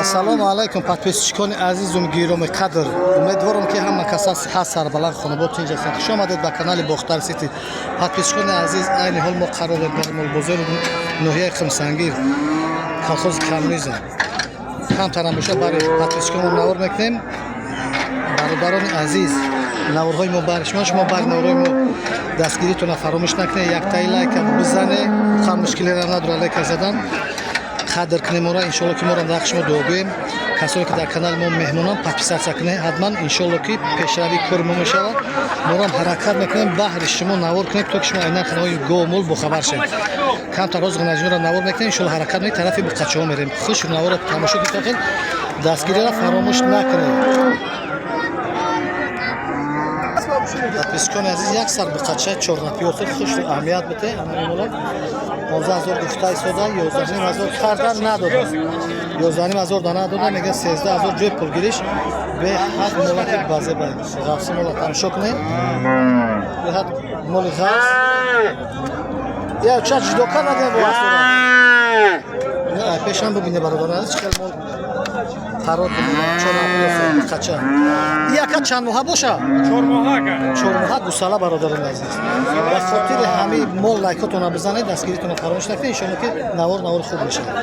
Ассалому алайкум, подписчикони азизум, гироми қадр. Умедворам, ки ҳама кас ҳаст сарбаланд, хонобод, тинҷ ҳастанд. Хуш омадед ба канали Бохтар Сити. Подписчикони азиз, айни ҳол мо қарор дорем дар молбозори ноҳияи Химсангир, колхози Коммунизм. Камтарам боша, барои подписчиконмон навор мекунем. Бародарони азиз, наворҳои мо бари шумо, шумо бар наворҳои мо дастгиритона фаромӯш накунед, яктаи лайка бизане, ха мушкилера надора лайка задан. Қадр кунем моро, иншолло, ки моро дар шумо дуогӯем. Касоне ки дар канали мо меҳмонанд, подписаться кунед ҳатман. Иншолло, ки пешравии кори мо мешавад. Морам ҳаракат мекунем, баҳри шумо навор кунем, то ки шумо айнан ханаҳои говмол бохабар шавед. Камтар роз ғунаҷиноро навор мекунем, иншолло, ҳаракат мекунем, тарафи буқачаҳо мерем. Хуш наворро тамошо кунед, дастгириро фаромӯш накунед. Подписчикони азиз, як сар буқача чорнапиёсо хуш аҳамият бите. Анамимола 15 000 гуфта истода, 11,5 ҳазор кардан надода, 11,5 ҳазор да надода, мега 13 000 ҷои пулгириш. Беҳад молаки базеба, ғафси мола тамошо кунед, беҳад моли ғафс. Я ча ҷудо кардадем бо асора пешам. Бубине, бародарон азиз, чӣ хел мол қарор чорнапиёсо буқача. Яка чанд моҳа боша? 4 моҳа. 4 моҳа гусала. Бародарони азиз, ба хотири ҳамаи мол лайкотона бизанед, дастгиритона фаромӯш накунед. Иншолло, ки навор навори хуб мешавад.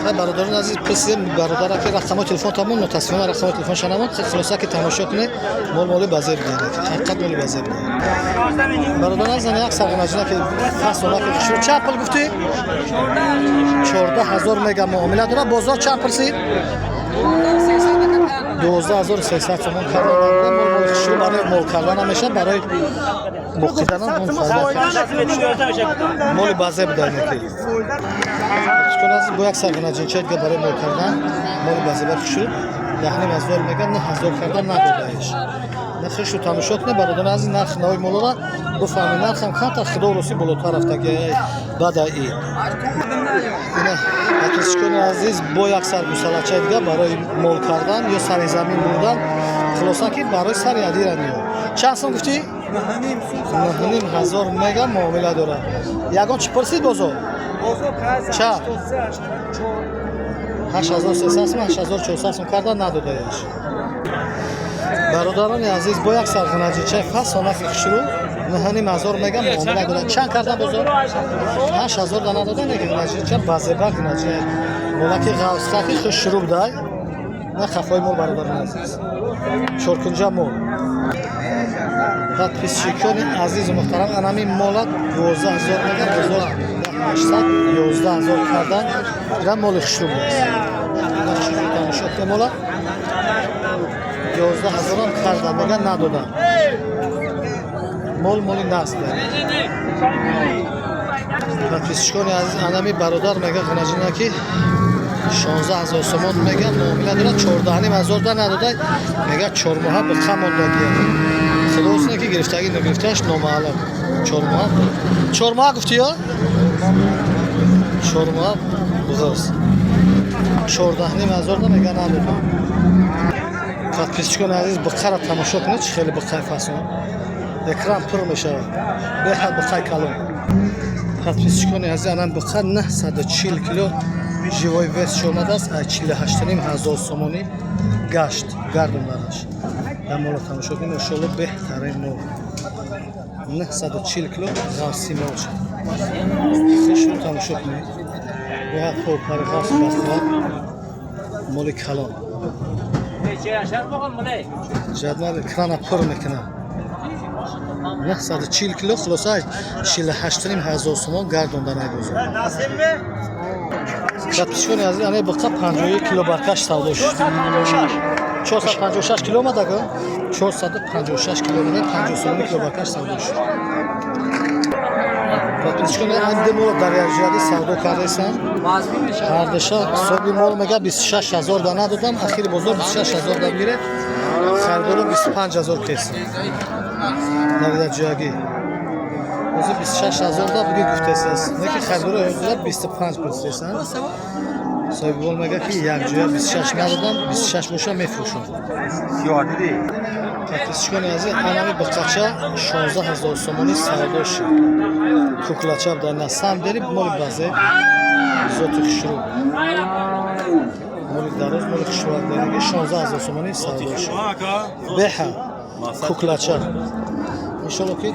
Хай, бародарони азиз, пурсидем бародара, ки рақамҳои телефон тамон. Мутаассифона, рақамҳои телефон шанамон. Хулоса, ки тамошо кунед, мол моли базеб дорад, ҳақиқат моли базеб дорад. Бародарони азиз, як сарғанаҷина ки фасона ки хушрӯ. Чанд пул гуфтӣ? 14 000 мега муомила дорад. Бозор чанд пурсид? 12 300 сомон кардан. Мол моли хушрӯ, барои мол кардан ҳам мешавад, барои муқиданам ҳам фоида. Моли базе будаинеки бо як сарғанаҷинча дига барои мол кардан, моли базеба хушрӯ, 10,5 ҳазор мега, 9 ҳазор кардан надодаиш. Нархишу тамошо кунед, бародарони азиз, нарх нави молора бифаҳмед. Нархам камтар, худо росӣ, болотар рафтаги баъда ид. Ина, подписчикони азиз, бо як сар гусалачаи дига барои мол кардан ё сари замин бурдан. Хулоса, ки барои сари адира ниё. Чанд сом гуфтӣ? 9,5 ҳазор мега муомила дорад. Ягон чӣ пурсид бозор? Ча 8300 сом, 8400 сом кардан надодаеш. Бародарони азиз, бо як сарғанаҷичаи фасонаки хушрӯ, 9,5 ҳазор мега муомила дорад. Чанд кардан бозор? 8000 да надода. Неки ғанаҷича базеба, ғанаҷи молаки ғавсаки хушрӯ будай. На хафои мол, бародарони азиз, чоркунҷа мол. Подписчикони азизу муҳтарам, анами мола 12 000 мега, бозор 800, 11 000 кардан. Ира моли хушрӯ будааст. Хушрӯ тамошо кунед, мола 11 ҳазорам кардан мега, надодам. Мол моли наст. Подписчикони азиз, анами бародар мега, ғанаҷина ки 16 000 сомон мега муомила дорад, 14,5 ҳазор да надода. Мега, 4 моҳа биқа мондагия. Худосне ки гирифтагӣ нагирифтааш номаълум. 4 моҳа, 4 моҳа гуфтӣ ё 4 моҳа буғоз, 14,5 ҳазор да мега, надодам. Подписчикони азиз, биқара тамошо кунед, чӣ хеле биқай фасон, экран пур мешавад. Беҳад биқай калон. Подписчикони азиз, анам биқа 940 кило живой вес омадааст, ай 48,5 ҳазор сомонӣ гашт гардондараш. Дар мола тамошо кунед, иншоалло, беҳтарин мол, 940 кило ғафси мол шуд. Хушро тамошо кунед, беҳад покари ғафс, бақувват, моли калон. Ҷадвал экрана пур мекунад. 940 кило, хулоса, 48,5 ҳазор сомон гардонда нагузор. Подписчикони азиз, ане биқа 51 кило баркаш савдо шуд. 456 кило омадага, 456 кило омада, 50 сомони кило баркаш савдо шуд. Подписчикони, ан ду мол дар якҷоягӣ савдо кардаистанд. Ҳардуша соҳиби мол мега, 26 ҳазор да надодам. Ахири бозор 26 ҳазор да бигире, харидоро 25 ҳазор кесам. Дар якҷоягӣ ҳозир 26 ҳазор да буги гуфтесас, не ки харидоро ҳозира 25 пурсидесанд. Соҳиби мол мега, ки якҷоя 26 надодам, 26 боша, мефурӯшам. Подписчикони азиз, анами биқача 16 ҳазор сомонӣ савдо шуд. Куклача буда, на самом деле моли базе, зоти хушрӯ. Моли хушрӯак деги 16 000 сомонӣ савдо шуд. Беҳа куклача, иншолло, ки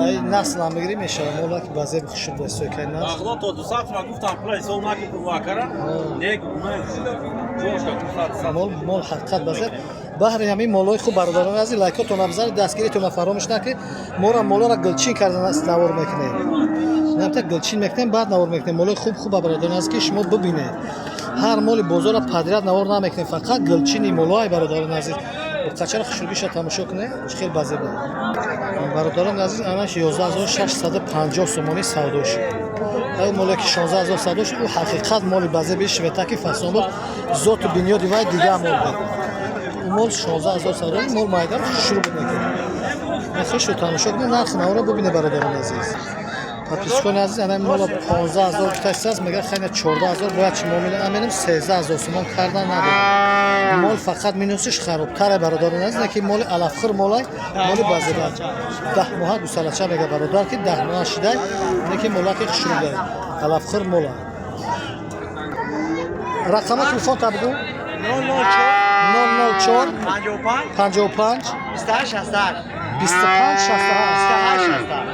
ай насл ҳам бигирӣ, мешава. Мола ки базеби хушрӯ дастойкай насл. Бағдод то 200 ма гуфтам, пула ҳисоб накун, акара. Не, ҷошка 200. Мол, мол ҳақиқат базеб. Баҳри ҳамин молҳои хуб, бародарони азиз, лайкотона бизанед, дастгиритона фаромӯш накунед. Мора молора гулчин кардан аст, навор мекунем, намта гулчин мекунем, баъд навор мекунем. Молои хуб хуб, бародарони азиз, ки шумо бибинед. Ҳар моли бозорро подряд навор намекунем, фақат гулчини молоай. Бародарони азиз, қачара хушругиша тамошо кунед, чӣ хел базеба. Бародарони азиз, анаш 11 650 сомонӣ савдо шуд. Ай моле ки 16 000 савдо шуд, ӯ ҳақиқат моли базеби шветаки фасон буд, зоту бинёди вай дигар мол буд. Ӯ мол 16 000 савдо шуд, мол майдан хушрӯ буд. Мекунад хушрӯ, тамошо кунед, нархи наворо бибинед. Бародарони азиз, подписчикони азиз, ана мола 15 000 гуфтааст, мега хайна 14 000 бояд чи муомила аменем, 13 000 сомон кардан надорад. Мол фақат минусиш харобтаре, бародарони азиз, не ки моли алафхӯр, молай моли базеба. 10 моҳа гусалача мега бародар, ки 10 моҳа шидай, не ки молаки хушрӯдай, алафхӯр мола. Рақама телефон та бигӯ. 004 55 25 68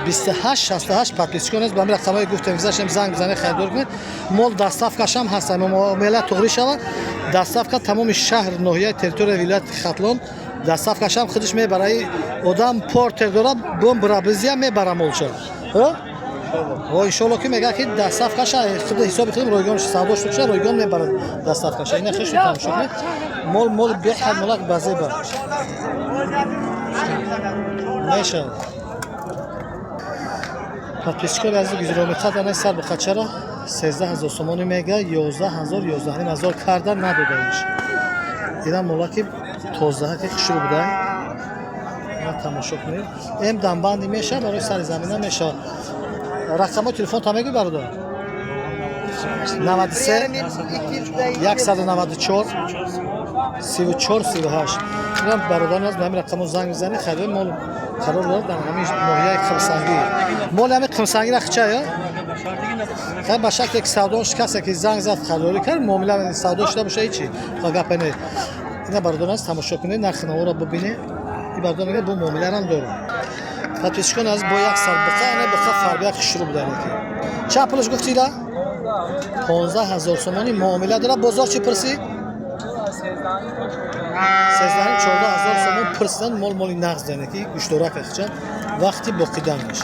28 68. Подписчикон аст, ба ҳамин рақамҳое гуфтем, гузаштем, занг бизанед, харидор кунед. Мол доставкашам ҳаст, муомила туғрӣ шавад, доставка тамоми шаҳр, ноҳияи, территорияи вилояти Хатлон доставкашам худаш мебара. Одам портер дорад, бом брабизия мебара молча. Во, иншолло, ки мега ки доставкаша худ ҳисоби худам ройгон савдо шуда, ройгон мебарад доставкаша. Ина хеш тамошо кунед, мол, мол беҳад молак базеба мешавад. Подписчикони азиз, гиромиқадр, ана сар бухачара 13 000 сомонӣ мега, 11 000, 11 500 карда надодаиш. Ина молаки тозаҳаки хушрӯ буда, ина тамошо кунед. Эм дамбанди мешавад, барои сари замина мешавад. Рақамҳои телефон та мегӯй, бародар? 93 194 34 38. Инам бародарон аст, ба ҳамин рақамҳо занг мезанед, харидори мол қарор дорад дар ҳамин ноҳияи Қимсангӣ. Моли ҳамин Қимсангира хича я хай ба шакте ки савдош, касе ки занг зад, харидорӣ кард, муомила савдо шуда боша, ҳичи гапа не. Ина, бародарон аст, тамошо кунед, нархи наворо бибинед. И бародар мега, бо муомиларам дорам. Подписчикон аз бо як сар биқа, ана биқа фарбияк хушрӯ будане, ки чанд пулаш гуфтила? 15 000 сомонӣ муомила дорад. Бозор чӣ пурсид? 13, 14 ҳазор сомон пурсидан. Мол, моли нағз дане, ки гӯштдорак ахча вақти боқиданаш.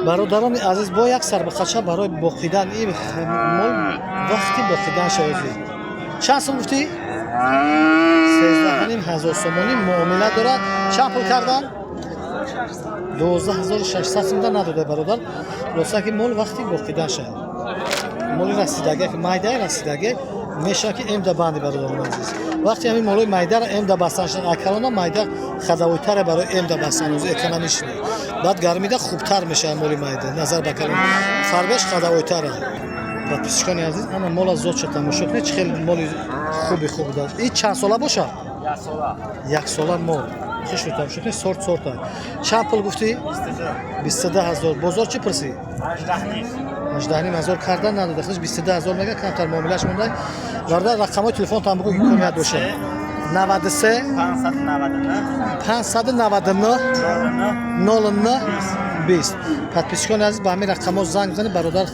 Бародарони азиз, бо як сарбақача барои боқидан. И мол вақти боқидан шавози. Чанд сом гуфтӣ? 13 500 сомонӣ муомила дорад. Чанд пул кардан? 12 600 сомда надода бародар. Хулоса, ки мол вақти боқидан шавад, моли расидаге, майдаи расидаге мешавад, ки эмда банди. Бародарони азиз, вақти ҳамин молои майдара эмда бастан шуд, акалона майда ходовойтаре барои эмда бастан, экономичный. Баъд гармида хубтар мешавад моли майда назар ба калон, фарбеш ходовойтара. Подписчикони азиз, ана мола зодша тамошо кунед, чӣ хел моли хуби хуб дад. И чанд сола бошад? Яксола мол. Хушро тамошо кунед, сорт сорта. Чанд пул гуфтӣ? 22 000. Бозор чӣ пурсӣ? 18 500 кардан надода. Худаш 22 000 мега, камтар муомилаш монда. Бародар, рақамҳои телефонтон бигӯ, имконият боша. 93 599 09 20. Подписчикони азиз, ба ҳамин рақамҳо занг бизанед, бародар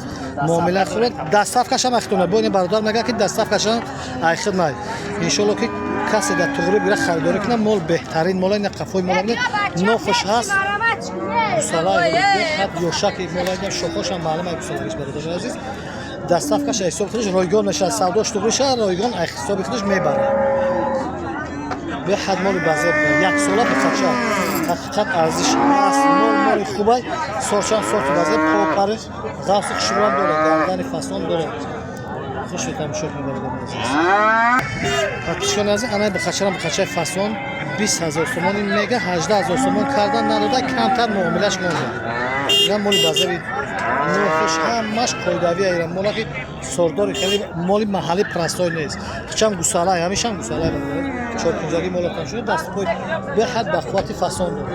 муомила хӯрад. Доставкашам айхтона бо ин бародар мега, ки доставкашам айхидмай. Иншолло, ки касе дар туғрӣ бира, харидорӣ кунад. Мол беҳтарин мола. Ина қафои мола бинед, нофуш ҳаст, гусала беҳад ёшаки мола, шохошам маълум ай гусалагиш. Бародари азиз, доставкаш ҳисоби худаш ройгон мешавад. Савдош туғрӣ шавад, ройгон ҳисоби худаш мебарад. Беҳад моли базеб, яксола бихача, ҳақиқат арзиш аст. Мол, моли хубай, сорчан сорти базеб, попариш ғафси хушрӯам дорад, гардани фасон дорад. Хуш тамошо кунед, бародари азиз. Подписчикони азиз, анаи бихачарам, бихачаи фасон, 20 000 сомони мега, 18 000 сомон кардан надода, камтар муомилаш монда. Ина моли базари, нохуш ҳамаш қоидавия. Ира молаки сордори, хеле моли маҳалли простой нест. Хичам гусалай, ҳамешам гусалай. Чоркунҷагӣ мола тамошо, дастпой беҳад ба қуввати фасон дорад.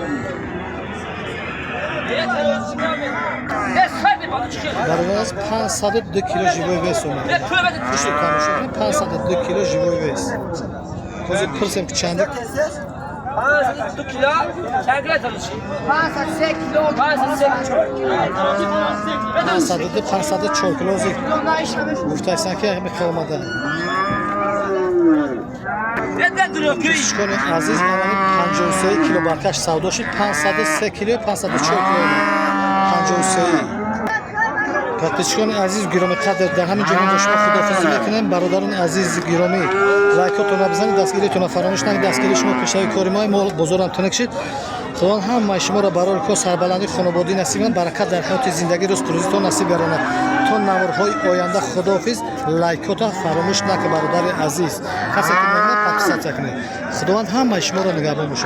Бародар, аз 502 кило живой вес омад. Хушро тамошо кунед, 502 кило живой вес. Ҳозир пурсем, ки чанди. 2 кило чанд кило меши? 503 кило. 503. 502, 504 кило ҳозир гуфтаистанд, ки ҳами омада. Подписчикони азиз, аввалин 53 кило баркаш савдо шуд. 503 кило, 504 кило, 53. Подписчикони азиз, гиромӣ қадр, дар ҳамин ҷо бо шумо худофизӣ мекунем. Бародарони азизи гиромӣ, лайкотонро бизанед, дастгиритонро фаромӯш накунед. Дастгирии шумо пешрави кори мо. Мо бозорам тунук шид. Худованд ҳамаи шуморо барори кор, сарбаландӣ, хонободӣ насиб кунад, баракат дар ҳаёти зиндагӣ, рӯз рӯзитон насиб гардонад. То наворҳои оянда худоҳофиз. Лайкота фаромӯш накун, бародари азиз. Касе ки мемонад, подписаться кунед. Худованд ҳамаи шуморо нигаҳбон бошад.